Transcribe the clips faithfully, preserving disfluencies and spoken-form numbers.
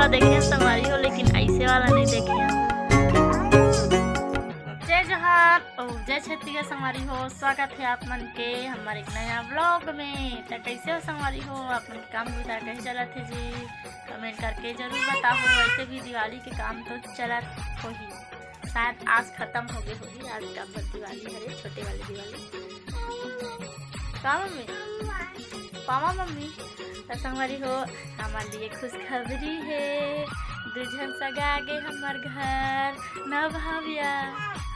देखे संगवारी हो, लेकिन ऐसे वाला नहीं देखे। जय जोहार और जय छत्तीसगढ़ संगवारी हो, स्वागत है आप मन के हमारे एक नया व्लॉग में। तो कैसे हो संगवारी हो, आप मन के काम बुता कैसे चलत है जी? कमेंट करके जरूर बताओ। वैसे भी दिवाली के काम तो चलत होही, शायद आज खत्म हो गए होही। आज का बर दिवाली हरे, छोटे वाले दिवाली। का मम्मी? पावा मम्मी। तो संगवारी हो, हमारे लिए खुशखबरी है, दू झन सगा आगे हमर घर। ना भाविया,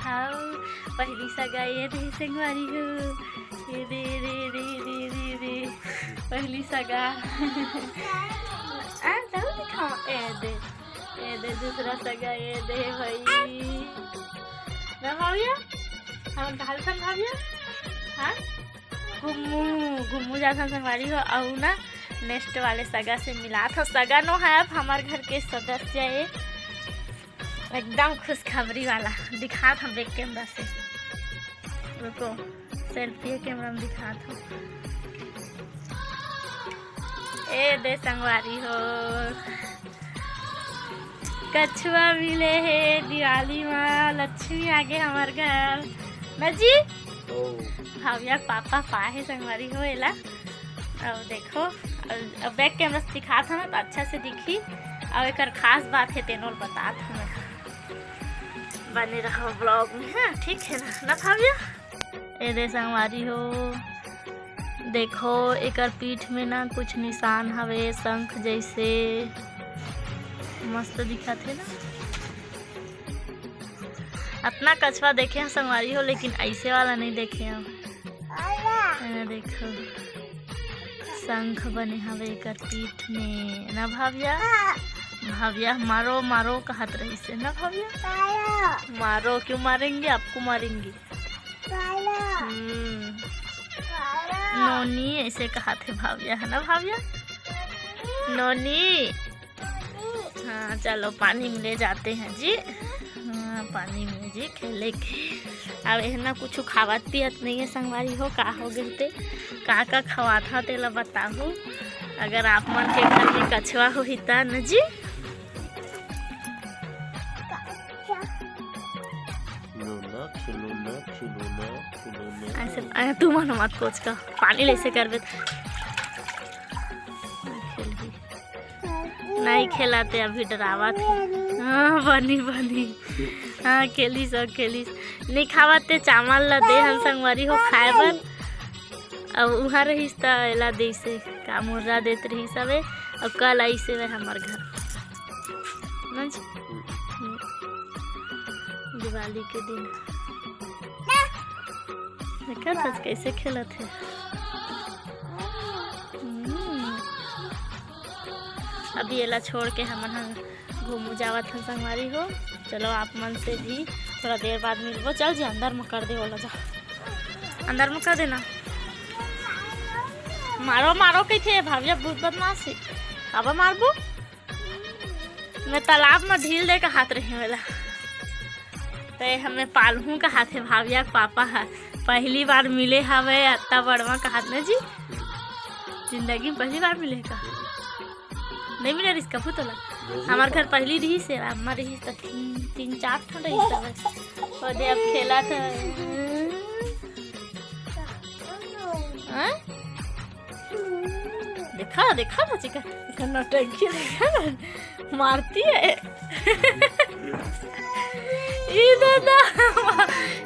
हाउ, पहली सगा ये दे संगवारी हो, ये दे, ये दे, ये दे, ये दे, ये दे। पहली सगा। आ, चलो दिखाओ, ये दे। ए दे दूसरा सगा, ए दे भाई। ना भाविया, हमन कहा थन भाविया? हाँ? घुम्मू, घुम्मू जाथन संगवारी हो, अउ ना नेक्स्ट वाले सगा से मिलात हो। सगा नो है अब हमार घर के सदस्य ए, एकदम खुशखबरी वाला। दिखात हम बैक कैमरा से, रुको, सेल्फी कैमरा में दिखात हो। ए दे संगवारी हो, कछुआ मिले हे दिवाली मा, लक्ष्मी आगे हमर घर। न जी? ओ। भाविया के पापा पाए हे संगवारी हो एला। अब देखो, अब, अब बैक कैमरा से दिखात हन ना, तो अच्छा से दिखी। अब एकर खास बात है, तेनो ल बतात हन। बने रहो व्लॉग में, हाँ, ठीक है ना, ना भाविया? ए दे संगवारी हो, देखो, एकर पीठ में ना कुछ निशान हवे, शंख जैसे, मस्त दिखत हे ना। अतना कछुआ देखे हैं संगवारी हो, लेकिन ऐसे वाला नहीं देखे हैं। ए देखो, शंख बने हवे एकर पीठ में ना भाविया। भाविया मारो मारो कहत रहिस हे ना भाविया। मारो, क्यों मारेंगे, आपको मारेंगे। हम्म। नोनी ऐसे कहा थे भाविया, है ना भाविया? नोनी। हाँ, चलो पानी में ले जाते हैं जी। हाँ, पानी में जी खेले के। अब एहना कुछ खावत पियत नहीं है संगवारी हो, का हो गए ते, का का खवात हा तेला बताहू। अगर आप मन के घर में कछुआ होही त न जी। खिलौना, खिलौना, खिलौना, खिलौना। ऐसे, ऐसे तू मन मत कोच का, पानी ले से करबे। नहीं खेलाते, अभी डरावत हे। हाँ, बनी, बनी। हाँ, खेलिस, खेलिस। नहीं खावत ते, चावल ला दे हन संगवारी हो खाए बर। अब उहाँ रहिस त एला देइसे, का मुर्रा देत रहिस हवे। अब कल आइसे वे हमर घर। समझ? दिवाली के दिन। देखा था कैसे खेलत हे। हम्म। अभी एला छोड़ के हमन ह घूमू जावत हन संगवारी हो। चलो आप मन से भी थोड़ा देर बाद मिलबो। चल जी अंदर में कर दे ओला, जा अंदर में कर देना। मारो मारो कहिथे भाविया, बहुत बदमाश हे। काबर मारबो? मैं तालाब में ढील दे कहात रही हूँ एला। ते हमें पालहूँ कहात हे भाविया के पापा ह। पहली बार मिले हवे अत्ता बड़वा कहात न जी। जिंदगी में पहली बार मिले का? नहीं मिले रिस कभू तोला। हमार घर पहली रहिस हे, अम्मा रहिस त तीन, तीन चार ठन रहिस हवे। ओदे अब खेलत हे। हाँ? देखा, देखा ना चिका, एकर नौटंकी देखा ना, मारती है। ई दादा,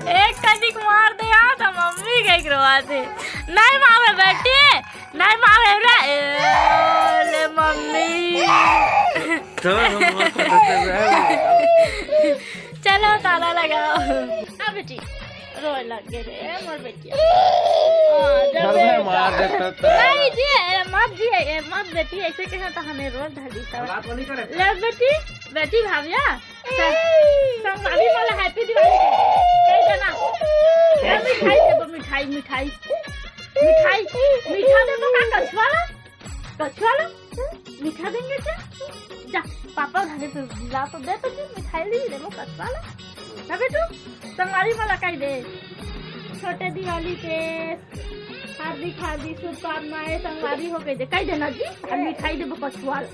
एक कनिक मार दे यार, त मम्मी के एक रोवा थे। नहीं मारे बेटी, नहीं मारे रे। ए, ले मम्मी। तो हम लोग को तो दे रहे हैं। चलो ताला लगाओ। आ बेटी, रोए लग गए रे, मोर बेटी। हाँ, जब घर में बेटा। मार देता था। नहीं जी, ए, मत जी, ए, मत बेटी, ऐसे कहे तो हमें रोज धर दी था। बात नहीं करे। ले बेटी, बेटी भाविया, स-, संगवारी वाला हैप्पी दिवाली के। कह देना। ए, मिठाई देबो, मिठाई, मिठाई। मिठाई, मीठा देबो का कछुआ ला? कछुआ ला? मीठा देंगे क्या? जा, पापा घर पे ला तो दे तो जी, मिठाई ली देबो कछुआ ला। ना बेटू, संगवारी वाला कह दे। छोटे दिवाली के हार्दिक, हार्दिक शुभकामनाएं, संगवारी हो गए दे, कह देना जी, और मिठाई देबो कछुआ ला।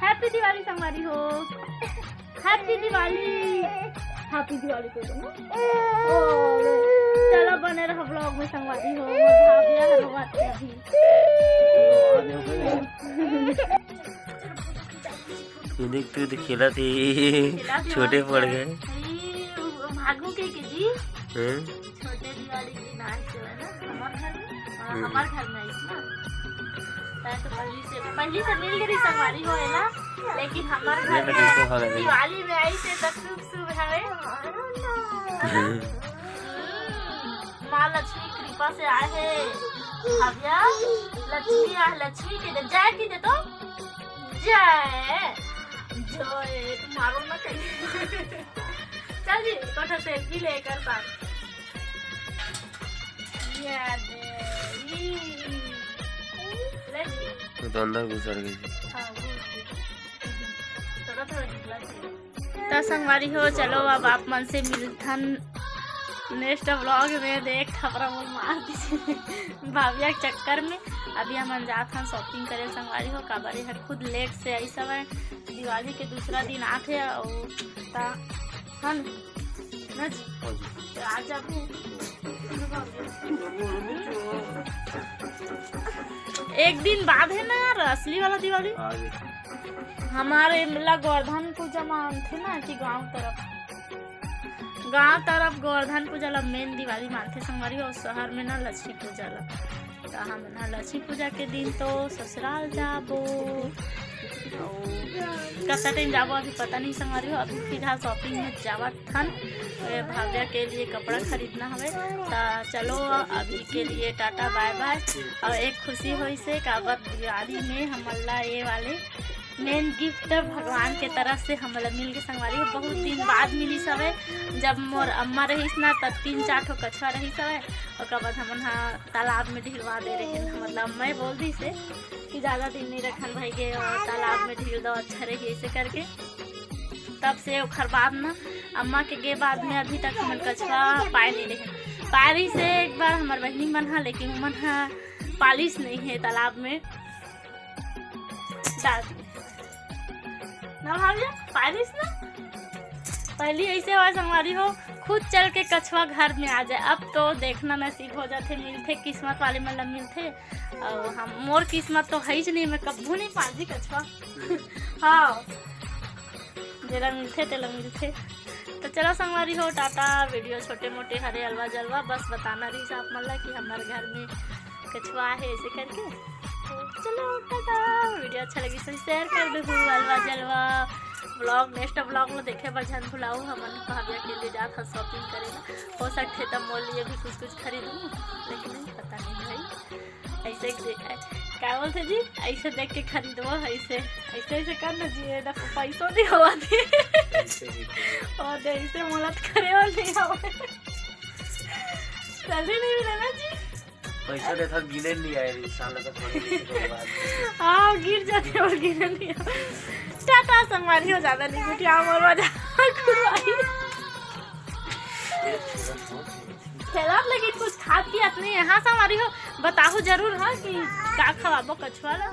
Happy Diwali संगवारी हो, Happy Diwali, Happy Diwali कह दो ना। ओ, चलो बने रहो vlog में संगवारी हो, मोर भाभिया ह रोवत हे अभी। ये देख, तू तो खेलत हे, खेलत हे छोटे पड़ गए। भागू के, के जी। हैं? छोटे दिवाली के दिन आए थे ना हमार घर में, हाँ, हम्म। हमार घर में आइस ना। तै तो पहली से, पहली से मिल गई संगवारी हो, है ना, लेकिन हमार घर में दिवाली में आइस त शुभ शुभ हवे। हम्म। माँ लक्ष्मी कृपा से आए हे भाभिया। लक्ष्मी आ, लक्ष्मी के दे, जय की दे तो, जय जय। मारो ना कहीं। चल जी, तो selfie लेकर साथ। ये दे, ई, ले जी। वो तो अंदर घुसर गई। हाँ, घुस गई। थोड़ा थोड़ा निकला थी। त संगवारी हो, चलो अब आप मन से मिलथन next vlog में। देख, थपरा मोर मार दीजिए भाभिया के चक्कर में। अभी हमन जात हन shopping करे संगवारी हो, काबर ये खुद late से आइस हवय। दिवाली के दूसरा दिन आथे अउ त हन ना जी? हाँ जी। त आ जाबो। एक दिन बाद है ना यार, असली वाला दिवाली। हाँ जी। हमारे ला गोवर्धन पूजा मानथे ना कि गांव तरफ, गांव तरफ गोवर्धन पूजा ला main दिवाली मानथे संगवारी हो, शहर में ना लक्ष्मी पूजा ला। त हमन ह लक्ष्मी पूजा के दिन तो ससुराल जाबो। अउ कतका time जाबो अभी पता नहीं संगवारी हो। अभी फिलहाल shopping में जावत हन, ए, भाभिया के लिए कपड़ा खरीदना हवे। त चलो अभी के लिए टाटा bye bye। अउ एक खुशी होइस हे काबर दिवाली में हमन ला ये वाले main gift भगवान के तरफ से हमन ला मिल गे संगवारी हो। बहुत दिन बाद मिलिस हवे, जब मोर अम्मा रहिस ना तब तीन चार ठो कछुआ रहिस हवे, ओकर बाद हमन ह तालाब में ढिलवा दे रहे हैं, मतलब अम्मा ही बोल दी से कि ज्यादा दिन नहीं रखन भाई के और तालाब में ढील दो अच्छा रही ऐसे करके। तब से ओखर बाद ना अम्मा के गे बाद में अभी तक हमन कछुआ पाए नहीं रहे। पारी से एक बार हमर बहिनी मन हा, लेकिन उमन हा पालिस नहीं है तालाब में डाल दी। ना भाभी, पालिस ना। पहली ऐसे हुआ संगवारी हो, खुद चल के कछुआ घर में आ जाए। अब तो देखना नसीब हो जाथे, मिलथे, किस्मत वाले मन ला मिलथे। और हम, मोर किस्मत तो है ही नहीं, मैं कब्बू नहीं पालजी कछुआ। हाँ, जेला मिलथे तेला मिलथे। तो चलो संगवारी हो, टाटा। Video छोटे मोटे हरे अलवा जलवा, बस बताना रहिस आप मन ला कि हमारे घर में कछुआ है ऐसे करके। तो चलो टाटा, video अच्छा लगी तो share कर दो, अलवा जलवा। Vlog, next vlog में देखे बर झन भुलाओ, हमन भाभी के लिए जात हन shopping करे ला। हो सकथे त मोर लिए भी कुछ कुछ खरीदूं, लेकिन नहीं पता नहीं भाई। ऐसे दे-, का बोलथे जी, ऐसे देख के खरीदबो, ऐसे, ऐसे, ऐसे कर ना जी, ये देखो पैसो नहीं होवत हे। और दे, ऐसे मोला तो करे वाला नहीं होवे। सैलरी नहीं मिला ना जी। पैसा देता गिने नहीं आए रे, साला का थोड़ी देर के बाद। हाँ, गिर जाथे और गिने नहीं आए। टाटा संगवारी हो, ज्यादा नहीं कुछ, आओ मोर मजा। खेलत लेकिन कुछ खात पियत नहीं है। हाँ संगवारी हो, बताहू जरूर, हाँ, कि का खवाबो कछुआ ला।